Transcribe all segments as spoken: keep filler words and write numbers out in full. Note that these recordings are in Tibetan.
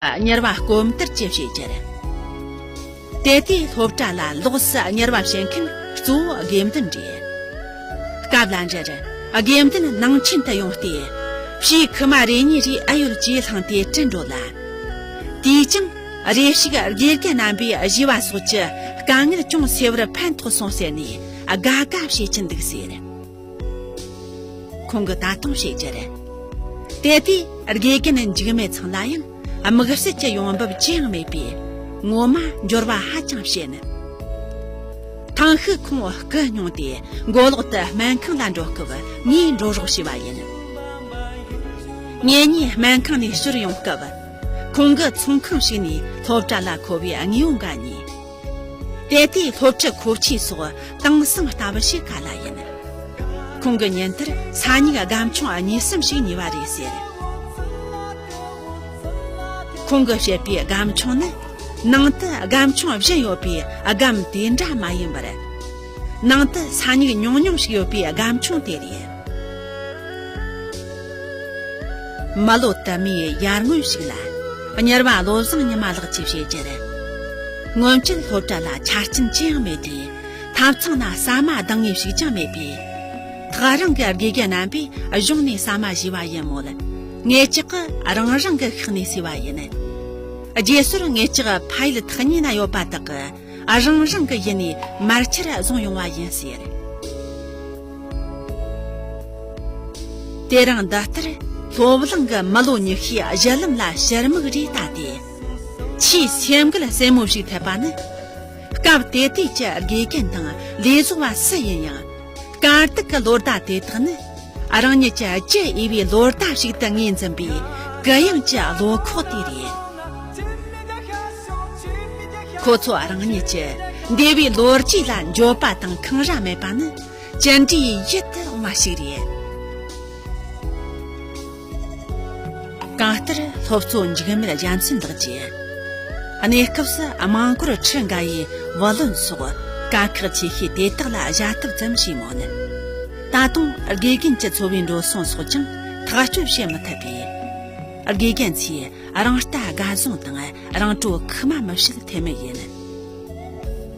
གཉེར་བ་སྐོམ་དར་གྱི་བྱེད་རྒྱུར། དེ་དུས་སློབ་གྲྭ་ལ་ལོགས་སུ་གཉེར་བ་བྱེད་མཁན་གཙོ་བོ་དགེ་འདུན་རེད། སྐབས་ལ་འདྲར་དགེ་འདུན་ནང་ཆེན་དུ་ཡོང་སྟེ། ཕྱིའི་ཁུག་མ་རེ་གཉིས་རེ་ཨེ་ཡོད་ཅེས་བསླངས་ཏེ་དྲིལ་འགྲོ་ལ། དེས་ཀྱང་རེ་ཞིག་དགེ་རྒན་རྣམ་པས་གཞས་པ་སོགས་ཀྱི་དཀའ་ངལ་ཅུང་སེལ་བར་ཕན་ཐོགས་སོང་ཟེར་ནས་དགའ་དགའ་བྱེད་ཀྱིན་འདུག་ཟེར། ཁོང་གིས་ད་དུང་བཤད་རྒྱུར། དེ་དུས་དགེ་རྒན་འཇིགས་མེད་ཚང་ལ་ཡང་དམིགས་བསལ་གྱི་ཡོང་འབབ་ཅི་ཡང་མེད་པས། ངོ་མ་འབྱོར་བ་ཧ་ཅང་བྱེད་ནི། ཐེངས་ཤིག་ཁོང་སྐུ་སྙུང་སྟེ་མགོ་ལོག་ཏུ་སྨན་ཁང་ལ་འགྲོ་སྐབས་ངས་འགྲོ་རོགས་བྱས་པ་ཡིན། ངེད་གཉིས་སྨན་ཁང་ནས་ཕྱིར་ཡོང་སྐབས། ཁོང་གིས་ཚོང་ཁང་ཞིག་ནས་སློབ་གྲྭ་ལ་མཁོ་བའི་དངོས་པོ་འགའ་རྙེད། དེ་དུས་སློབ་ཁྲིད་མཁོ་ཆས་སོགས་དེང་སང་ལྟ་བུ་ཞིག་ག་ལ་ཡིན། ཁོང་གིས་ཉིན་ལྟར་ས་སྨྱུག་སྒམ་ཆུང་གཉིས་གསུམ་ཞིག་ཉོས་པ་རེད་ཟེར། ཁོང་གིས་བཤད་པའི་སྒམ་ཆུང་ནི། ནང་དུ་སྒམ་ཆུང་བཞི་ཡོད་པའི་སྒམ་དེ་འདྲ་མ་ཡིན་པར། ནང་དུ་ས་སྨྱུག་ཉུང་ཉུང་ཞིག་ཡོད་པའི་སྒམ་ཆུང་དེ་རེད། མི་ལོ་དུ་མའི་ཡར་སྔོན་ཞིག་ལ། གཉེར་བ་བློ་བཟང་ཉི་མ་ལགས་ཀྱིས་བཤད་རྒྱུར། སྔོན་ཆད་སློབ་གྲྭ་ལ་ཆ་རྐྱེན་ཅི་ཡང་མེད་དུས། ཐབ་ཚང་ན་ཟ་མ་འདང་ངེས་ཤིག་ཀྱང་མེད་པས། ཐག་རིང་གི་དགེ་རྒན་རྣམ་པས་གཞུང་ནས་ཟ་མ་བཞེས་པ་ཡིན་མོད། ངེད་ཅག་གིས་རང་རང་གི་ཤག་ནས་ཟོས་པ་ཡིན། རྗེས་སོར་ངེད་ཅག་ཕ་ཡུལ་ཐག་ཉེ་ན་ཡོད་པ་དག་གིས། རང་རང་གི་ཡུལ་ནས་མར་ཆུར་བཟུང་ཡོང་བ་ཡིན་ཟེར། དེ་རིང་འདི་ལྟར་སློབ་གླིང་གི་མི་ལོ་ཉི་ཤུའི་གཞི་ལམ་ལ་ཕྱིར་མིག་རེ་ལྟ་སྟེ། ཆེས་སེམས་འགུལ་སེན་མོ་ཞིག་ཐེབས་པ་ནི། སྐབས་དེ་དུས་ཀྱི་དགེ་རྒན་དང་ལས་བཟོ་བ་སུ་ཡིན་ཡང་། དཀའ་སྡུག་གི་ལོ་ཟླ་དེ་དག་ནི། རང་ཉིད་ཀྱི་བཅུ་དབྱེ་བའི་ལོ་ཟླ་ཞིག་ཏུ་ངོས་འཛིན་པའི་གུ་ཡངས་ཀྱི་བློ་ཁོག་དེ་རེད། ཁོ་ཚོ་རང་ཉིད་ཀྱི་འདས་པའི་ལོ་རྒྱུས་ལ་འགྱོད་པ་དང་འཁང་ར་མེད་པ་ནི་ཅི་འདྲའི་ཡིད་དུ་འོང་བ་ཞིག་རེད། གང་ལྟར་སློབ་གཙོ་འཇིགས་མེད་རྒྱལ་མཚན་ལགས་ཀྱིས། གནས་སྐབས་སུ་དམངས་སྒོར་ཁྲི་འགའ་ཡི་བུ་ལོན་སོགས་དཀའ་ཁག་ཆེ་ཤོས་དེ་དག་ལ་བཞག་ཐབས་ཙམ་བྱས་མོད། ད་དུང་དགེ་རྒན་གྱི་འཚོ་བའི་འགྲོ་སོང་སོགས་ཀྱང་ཐག་གཅོད་བྱེད་མི་ཐུབ་པས། དགེ་རྒན་ཚོས་རང་ལྟ་དགའ་བཟང་དང་རང་སྤྲོ་ཁུག་མ་མི་བྱེད་ཐབས་མེད་ཡིན།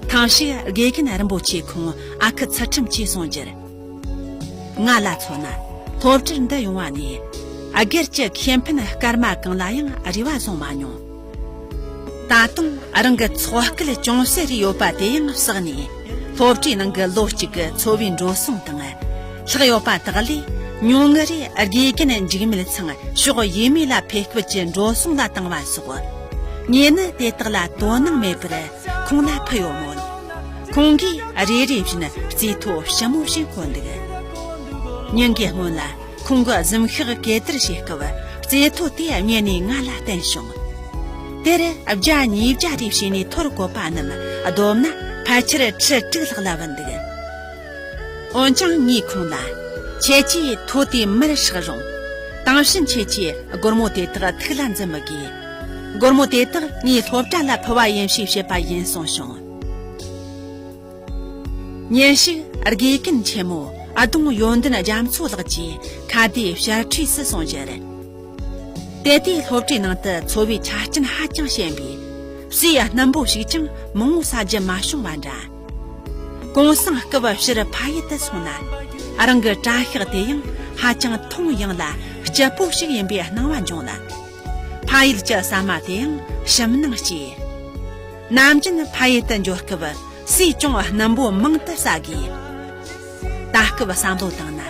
ཐེངས་ཤིག་དགེ་རྒན་རིན་པོ་ཆེ་ཁོང་ཨ་ཁུ་ཚུལ་ཁྲིམས་ཀྱིས་གསུངས་རྒྱུར། ང་ལ་མཚོན་ན་སློབ་གྲྭར་འདི་ཡོང་བ་ནས། སྒེར་གྱི་ཁེ་ཕན་སྐར་མ་གང་ལ་ཡང་རེ་བ་བཟུང་མ་མྱོང་། ད་དུང་རང་གི་ཚོགས་སྐལ་ཅུང་ཟད་རེ་ཡོད་པ་དེ་ཡང་བསགས་ནས། སློབ་གྲྭའི་ནང་གི་ལོ་གཅིག་གི་འཚོ་བའི་འགྲོ་སོང་དང་། ལྷག་ཡོད་པ་དག་ལས་ཉུང་ངུ་རེ་དགེ་རྒན་འཇིགས་མེད་ཚང་ཕྱོགས་ཡས་མས་ལ་ཕེབས་སྐབས་ཀྱི་འགྲོ་སོང་ལ་བཏང་བ་སོགས། ངས་ནི་དེ་དག་ལ་དོ་སྣང་མེད་པར་ཁོང་ལ་ཕུལ་ཡོད་མོད། ཁོང་གིས་རེ་རེ་བཞིན་རྩིས་ཐོ་ཞིབ་མོ་ཞིག་བཀོད་འདུག་ཉིན་འགའི་སྔོན་ལ་ཁོང་གིས་གཟིམ་ཤག་གད་བདར་བྱེད་སྐབས་རྩིས་ཐོ་དེ་བསྙད་ནས་ང་ལ་བསྟན་བྱུང་། དེར་བརྒྱ་ཉིས་བརྒྱ་རེ་བྱས་ནས་ཐོར་བཀོད་པ་རྣམས་བསྡོམས་ན་ཕལ་ཆེར་ཁྲི་དྲུག་ལྷག་ལ་བུད་འདུག་འོན་ཀྱང་ངས་ཁོང་ལ། ཁྱེད་ཀྱིས་ཐོ་དེ་མར་བསྲེགས་རུང་། དེང་ཕྱིན་ཁྱེད་ཀྱིས་སྒོར་མོ་དེ་དག་ཐུགས་ལ་འཛིན་མི་དགོས། སྒོར་མོ་དེ་དག་ངས་སློབ་གྲྭ་ལ་ཕུལ་བ་ཡིན་ཞེས་བཤད་པ་ཡིན་གསུངས་བྱུང་། ཉིན་ཞིག་དགེ་རྒན་ཆེན་མོ་ཨ་དོང་ཡོན་ཏན་རྒྱ་མཚོ་ལགས་ཀྱིས་ཁ་བརྡའི་ཞལ་འཕྲོས་སུ་གསུངས་རྒྱུར། དེ་དུས་སློབ་གྲྭའི་ནང་དུ་འཚོ་བའི་ཆ་རྐྱེན་ཧ་ཅང་ཞན་པས། ཟས་སྣུམ་པོ་ཞིག་ཀྱང་མང་བོ་ཟ་རྒྱུ་མ་བྱུང་བ་འདྲ། གུང་སེང་སྐབས་ཕྱིར་ཕ་ཡུལ་དུ་སོང་ན། རང་གི་དྲ་ཤག་དེ་ཡང་ཧ་ཅང་མཐོང་ཡངས་ལ་སྐྱིད་པོ་ཞིག་ཡིན་པའི་སྣང་བ་འབྱུང་ལ། ཕ་ཡུལ་གྱི་ཟ་མ་དེ་ཡང་ཞིམ་སྣང་སྐྱེས། ནམ་རྒྱུན་ཕ་ཡུལ་དུ་འབྱོར་སྐབས་ཟས་ཅུང་སྣུམ་པོ་མང་དུ་ཟ་དགོས། ད་སྐབས་བསམ་བློ་བཏང་ན།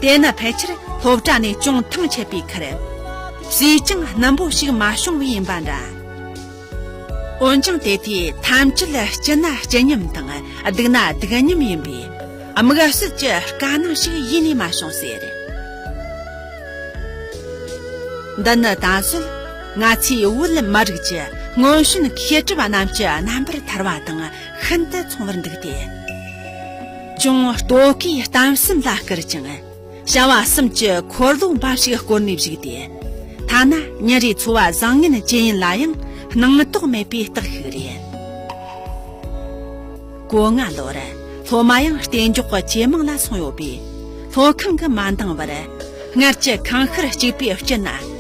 དེ་ནི་ཕལ་ཆེར་སློབ་གྲྭ་ནས་ཅུང་ཐང་ཆད་པའི་ཁར། ཟས་ཀྱང་སྣུམ་པོ་ཞིག་མ་བྱུང་བས་ཡིན་པ་འདྲ། འོན་ཀྱང་དེ་དུས་ཐམས་ཅད་སྐྱིད་ན་སྐྱིད་མཉམ་དང་སྡུག་ན་སྡུག་མཉམ་ཡིན་པས། དམིགས་བསལ་གྱི་དཀའ་སྣང་ཞིག་ཡེ་ནས་མ་བྱུང་ཟེར། འདི་ནི་ད་གཟོད་ང་ཚོའི་བོད་མི་རིགས་ཀྱི་སྔོན་བྱོན་མཁས་གྲུབ་རྣམས་ཀྱི་རྣམ་པར་ཐར་བ་དང་ཤིན་ཏུ་མཚུངས་པར་འདུག་སྟེ། ཅུང་ལྟོ་གོས་གཏམ་གསུམ་ལ་བསྐུར་ཅིང་། བྱ་བ་གསུམ་གྱི་འཁོར་ལོ་འབའ་ཞིག་བསྐོར་ནས་བཞུགས་ཏེ། ཐ་ན་ཉིན་རེའི་འཚོ་བ་བཟང་ངན་ཇི་ཡིན་ལ་ཡང་སྣང་དོགས་མེད་པའི་རྟགས་ཤིག་རེད། གོ་ལྔ་ལོར་སློབ་མ་ཡང་གཏན་འཇོག་གི་ཇེ་མང་ལ་སོང་ཡོད་པས། སློབ་ཁང་གིས་མ་འདང་བར། སྔར་གྱི་ཁང་ཤར་གཅིག་པའི་དཀྱིལ་ན་